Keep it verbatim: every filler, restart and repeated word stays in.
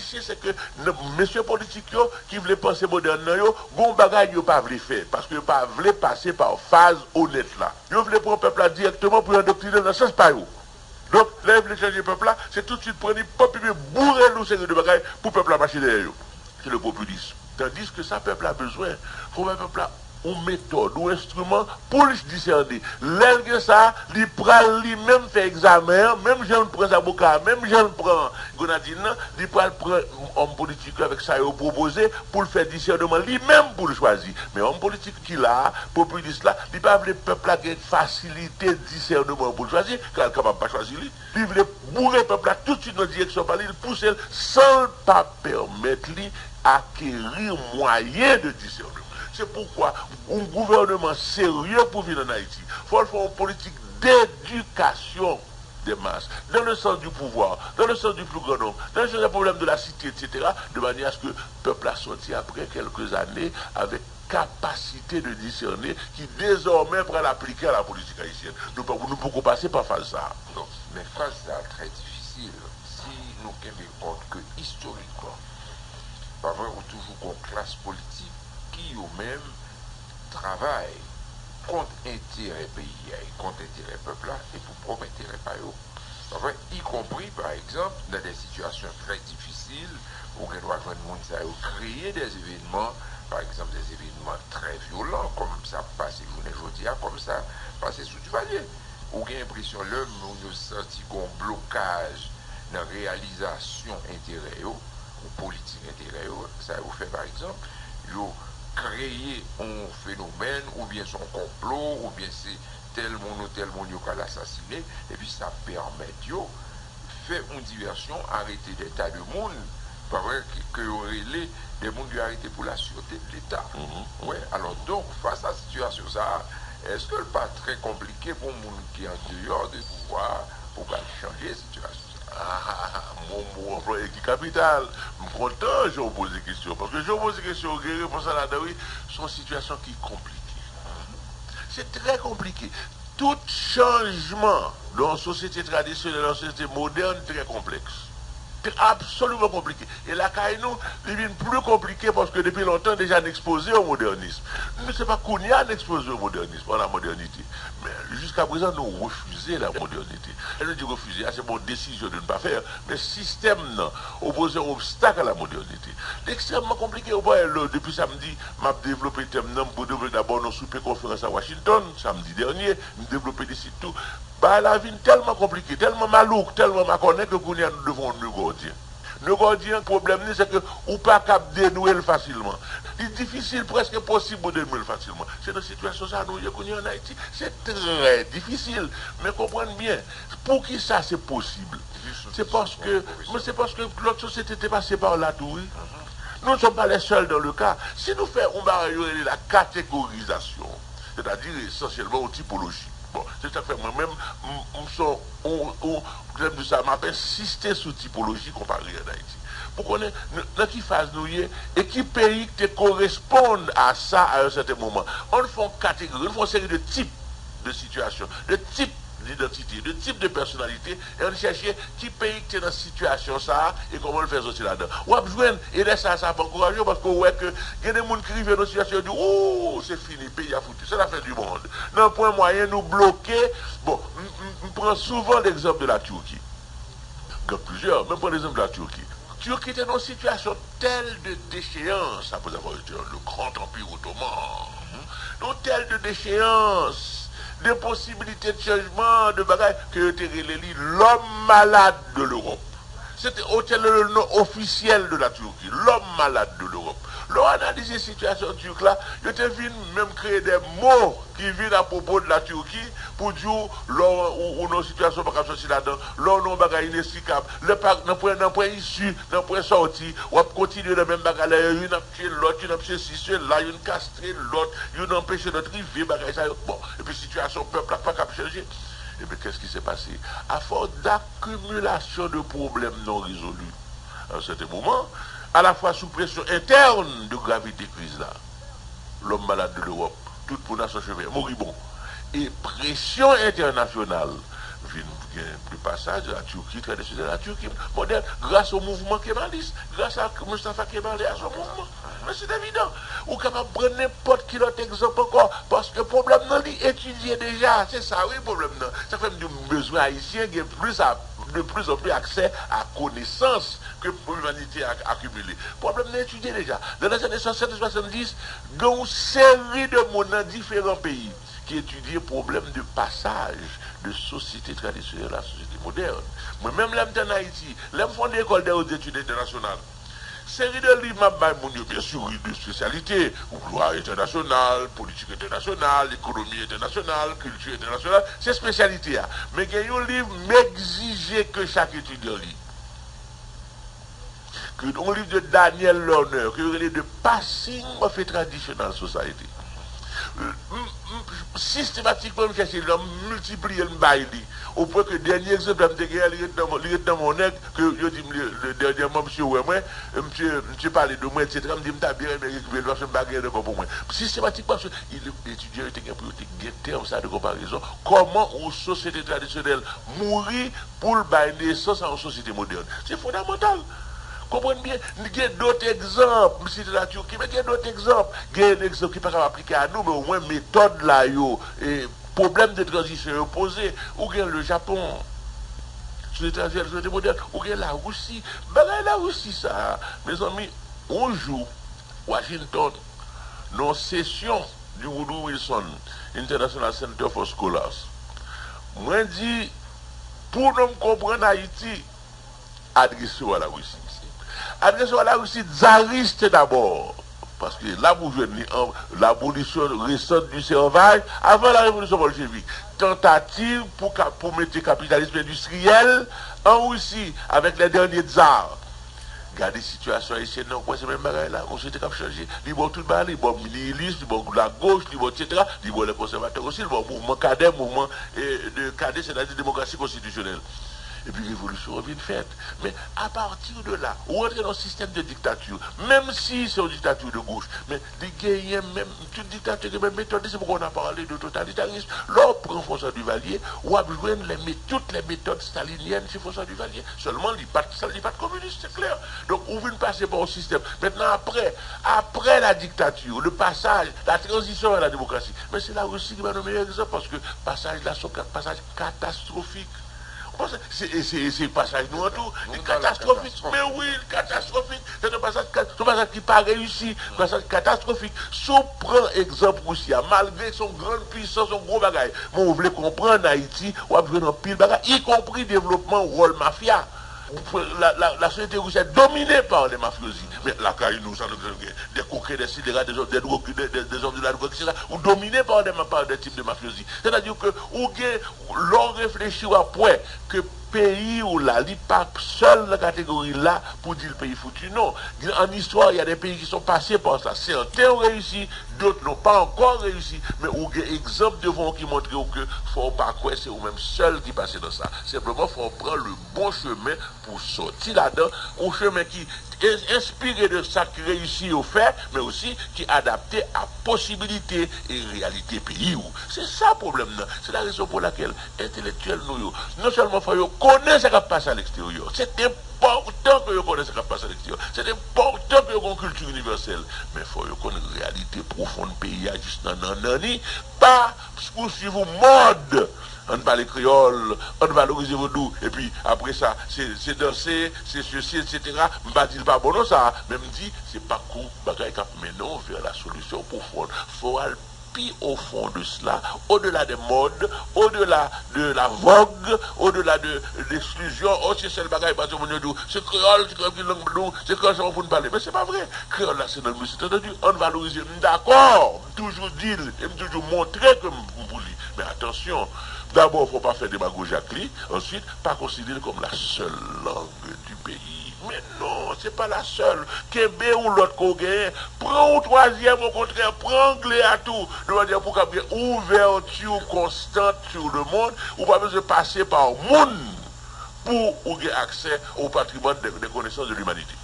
Mesye, se ke mesye politik yo ki vle panse modèn nan yo, gon bagay yo pa vle fè, paske yo pa vle pase pa faz onèt la. Yo vle pran pèp la dirèkteman pou yo endoktrine l nan sans pa yo. Donk, lè yo vle chanje pèp la, se toutswit pran li, pòp epi boure l yon seri de bagay pou pèp la mache dèyè yo. Se le popilis. Tandiske sa pèp la bezwen, fò bay pèp la yon metòd, yon enstriman pou l disène. Lè l gen sa, li pral li menm fè egzamen an, menm jan l pran zaboka a, menm jan l pran grenadin nan, li pral pran òm politik yo avèk sa yo pwopoze pou l fè disèneman li menm pou l chwazi. Men òm politik ki la a, popilis la, li pa vle pèp la gen fasilite disèneman pou l chwazi, kal kapab pa chwazi li. Li vle boure pèp la toutswit nan direksyon pa li, li pouse l san l pa pèmèt li akeri mwayen de disèneman. Se poukwa yon gouvèneman serye pou vin ann Ayiti, fò l fè yon politik dedikasyon des masses, dans le sens du pouvoir, dans le sens du plus grand nombre, dans le sens des problèmes de la cité, et cetera, de manière à ce que pèp la sòti après quelques années avec capacité de discerner qui désormais pral aplike à la politique haïtienne. Nou pa, nou poko pase pa faz sa a. Donk, men faz sa a trè difisil si nou kenbe kont ke istorikman, pa vre, ou toujou gon klas politik ki yo menm travay kont enterè peyi a e kont enterè pèp la e pou pwòp enterè pa yo. Pa vre, ikonpri, pa egzanp, nan de sitiyasyon trè difisil, ou gen dwa jwenn moun sa yo kreye de evènman, pa egzanp, de evènman trè vyolan, kòm sa pase jounen jodi a, kòm sa pase sou Duvalier. Ou gen enpresyon lè moun yo santi gon blokaj nan reyalizasyon enterè yo, ou politik enterè yo, sa yo fè, pa egzanp, yo kreye yon fenomèn, oubyen se yon konplo, oubyen se tèl moun ou tèl moun yo pral asasine, epi sa pèmèt yo fè yon divèsyon, arete de ta de moun, pa vre, ke, ke yo rele de moun ki arete pou la sûreté de l'État. Wè, alò, donk, fas a sitiyasyon sa a, èske l pa trè konplike pou yon moun ki an deyò de pouvwa a pou pral chanje sitiyasyon sa a? Ah, mo, mo anplwaye ki kapital. M kontan jan w poze kesyon, paske jan w poze kesyon, ou gen repons la ladan, wi. Se yon sitiyasyon ki konplike. Se trè konplike. Tout chanjman nan yon sosyete tradisyonèl, nan yon sosyete modèn, trè konplèks. Trè, absoliman konplike. E lakay nou, li vin pli konplike paske depi lontan deja n ekspoze o modènism. Nou, se pa kounye a n ekspoze o modènism, a la modènite. Men jiska prezan, nou refize la modènite. Lè nou di refize a, se pa yon desizyon de ne pas faire, men sistèm nan opoze yon obstak a la modènite. Li ekstrèmman konplike. Ou pa wè, lè, depi samdi, m ap devlope tèm nan, m pou devlope dabò nan soupe konferans a Washington, samdi dènye, m devlope isit tou. Bagay la vin tèlman konplike, tèlman malouk, tèlman makònen ke kounye a nou devan yon nè gòdyen. Nè gòdyen an, pwoblèm li, se ke ou pa kab denwe l fasilman. Li difisil, prèske enposib pou denwe l fasilman. Se nan sitiyasyon sa a nou ye kounye a ann Ayiti. Se trè difisil. Men konprann byen, poukisa se posib? Se paske, men se paske lòt sosyete te pase pa la tou, wi. Nous ne sommes pas les seuls dans le cas. Si nou fè yon bagay yo rele la kategorizasyon, sètadi esansyèlman yon tipoloji. Bon, se sa k fè mwen menm, m, m se yon, yon, jan m di sa, m ap ensiste sou tipoloji konpare ann Ayiti. Pou konnen n-, nan ki faz nou ye e ki peyi ki te koresponn a sa a yon sèten moman. Ann fè yon kategori, ann fè yon seri de tip de sitiyasyon, de tip didantite, de tip de pèsonalite, e ann chèche ki peyi ki te nan sitiyasyon sa a e kòman l fè sòti ladan. W ap jwenn, e lè sa a, sa ap ankouraje w, paske w wè ke gen de moun ki rive nan sitiyasyon, yo di, o, se fini, peyi a foutu, c'est la fin du monde. Nan pwen mwayen, nou bloke. Bon, m, m, m pran souvan l'exemple de la Turquie. Gen plizyè, men m pran l'exemple de la Turquie. Turquie te nan yon sitiyasyon tèl de déchéance après avoir été le grand empire ottoman. Yon tèl de déchéance, de posibilite de chanjman, de bagay, ke yo te rele li l'homme malade de l'Europe. Se te, o, te le non ofisyèl de la Turquie, l'homme malade de l'Europe. Lè w analize sitiyasyon Turk la, yo te vin menm kreye de mo ki vin apwopo de la Turquie pou di w, lè w, ou, ou nan yon sitiyasyon w pa kab sòti ladan, lè w nan yon bagay ineksplikab, lè pa, nan pwen, nan pwen isi, nan pwen sòti, w ap kontinye nan menm bagay la, youn ap tiye lòt, youn ap sesi, sela, youn kastre lòt, youn anpeche lòt rive, bagay sa yo. Bon, epi sitiyasyon pèp la pa kab chanje. Ebyen, qu'est-ce qui s'est passé? À force d'accumulation de problèmes non résolus, à un certain moment, à la fois sous pression interne de gravité crise la, l'homme malade de l'Europe, tout moun a son chemin, moribond, e presyon entènasyonal vin gen de pasaj la Turki tradisyonèl, la Turki modèn, gras o mouvman Kemalis, gras a Mustafa Kemal e a son mouvman. Men se evidan, ou kapab pran nenpòt ki lòt egzanp ankò, paske pwoblèm nan li etidye deja. Se sa wi pwoblèm nan. Sa fè m di m bezwen Ayisyen gen plis a, de plus en plus aksè a konesans ke limanite a akimile. Pwoblèm nan etidye deja. Nan lèzane swasant e swasanndis, gen yon seri de moun nan diferan peyi ki etidye pwoblèm de pasaj de sosyete tradisyonèl a sosyete modèn. Mwen menm lè m te ann Ayiti, lè m fonde École des hautes études internationales, seri de liv m ap bay moun yo, byen si, wi, de espesyalite, lwa entènasyonal, politik entènasyonal, ekonomi entènasyonal, kilti entènasyonal, se espesyalite a. Men gen yon liv m egzije ke chak etidyan li. Ke yon liv de Daniel Lerner, ke yo rele The Passing of a Traditional Society. M, m, sistematikman, m chèche li, m miltipliye l, m bay li. O pwen ke dènye egzanp la m te genyen, li ret nan, li ret nan men yon nèg, ke yo di m, li, li, dènyèman, misye wè mwen, misye, misye pale de mwen, etsetera. M di, m ta byen renmen rekipere l, paske m pa genyen l ankò pou mwen. Sistematikman, paske etidyan yo te gen pou yo te gen tèm sa de konparezon. Kòman yon sosyete tradisyonèl mouri pou l bay nesans a yon sosyete modèn. Se fondamantal. Konprann byen, gen dòt egzanp, m site la Turquie, men gen dòt egzanp. Gen egzanp ki pa kapab aplike a nou, men omwen metòd la yo, e, pwoblèm de tranzisyon yo poze. Ou gen le Japon, sosyete tradisyonèl, sosyete modèn. Ou gen Larisi. Bagay Larisi sa a, mezanmi, yon jou, Washington, nan yon sesyon di Woodrow Wilson International Center for Scholars, mwen di, pou nou konprann Ayiti, adrese w a Larisi. Adrese w a Larisi, tsariste dabò. Paske la pou jwenn li an labolisyon resant di sèvaj avan la revolisyon bolchevik. Tantativ pou, ka, pou mete kapitalism endistriyèl an Risi avèk les derniers tsars. Gade sitiyasyon ayisyèn nan, ou kwè se menm bagay la, yon sosyete k ap chanje. Li ba w tout bagay, li ba w niyilis, li ba w lagoch, li ba w etsetera, li ba w les conservateurs aussi, li ba w mouvman kadè, mouvman, eh, de kadè, sètadi demokrasi konstitisyonèl. Epi revolisyon an vin fèt. Men apati de la, ou rantre nan yon sistèm de diktati, menm si se yon diktati de goch, men li genyen menm, tout diktati gen menm metòd li, c'est pourquoi on a parlé de totalitarisme. Lè w pran François Duvalier, w ap jwenn les mé-, toutes les méthodes staliniennes chez François Duvalier. Sèlman, li pa t, li pa t kominis, se klè. Donk, ou vin pase pa yon sistèm. Mentnan, apre, apre la diktatir, le pasaj, la tranzisyon vè la demokrasi, men se Larisi ki ba nou meyè egzanp, paske pasaj la se yon ka-, pasaj katastwofik. Ou panse se, se, se pasaj nou an tou, li katastwofik. Men wi, li katastwofik. Se yon pasaj ka-, se yon pasaj ki pa reyisi, yon pasaj katastwofik. Si w pran egzanp Risi a, malgre se yon grann pwisans, yon gwo bagay, men ou vle konprann Ayiti, w ap jwenn anpil bagay, ikonpri devlopman wòl mafya. La, la, la société russe est dominée par les mafiosi. Men lakay nou, sa nou gen, des coquets, des scélérats, des, des drogués, des, des, des hommes de la drogue, etsetera. Ou domine par des, par des types de mafiosi. Sètadi ke ou gen, lè w reflechi, w ap wè ke peyi w la, li pa sèl nan kategori la pou di l peyi fouti, non. An istwa, il y a des pays qui sont passés par ça. Certains ont réussi, d'autres n'ont pas encore réussi. Men ou gen egzanp devan w ki montre w ke fò w pa kwè se ou menm sèl ki pase nan sa. Senpleman, fò w pran le bon chemen pou sòti ladan, yon chemen ki en-, enspire de sa ki reyisi yo fè, men osi ki adapte a posibilite e reyalite peyi w. Se sa pwoblèm nan. Se la rezon pou lakèl entelektyèl nou yo, non sèlman fò yo konnen sa k ap pase aleksteryè, se enpòtan ke yo konnen sa k ap pase aleksteryè, se enpòtan ke yo gen yon kilti inivèsèl, men fò yo konn reyalite pwofon peyi a jis nan nannan li, pa pou swiv yon mòd. Ann pale kreyòl, ann valorize vodou, epi apre sa, se, se danse, se sesi, etsetera. M pa di l pa bon non sa, men m di, se pa kou bagay k ap mennen w vè la solisyon pwofon. Fò w al pi au fond de cela, au-delà des modes, au-delà de la vogue, au-delà de l'exclusion. Oh, se sèl bagay, paske moun yo di w, se kreyòl, se kreyòl ki lang nou, se kreyòl sèlman pou n pale. Men se pa vre. Kreyòl la, se lang nou, se entendi. Ann valorize. M dakò, m toujou di l, e m toujou montre ke m, m pou li. Men atansyon, dabò, fò w pa fè demagoji ak li, answit, pa konsidere l kòm la seule langue du pays. Men non, se pa la sèl. Kenbe yon lòt ke w genyen. Pran yon twazyèm, okontrè, pran anglè a tou. De mannyè pou w kab gen ouvèti konstant sur le monde, ou pa bezwen pase pa moun pou ou gen aksè au patrimoine des, des connaissances de l'humanité.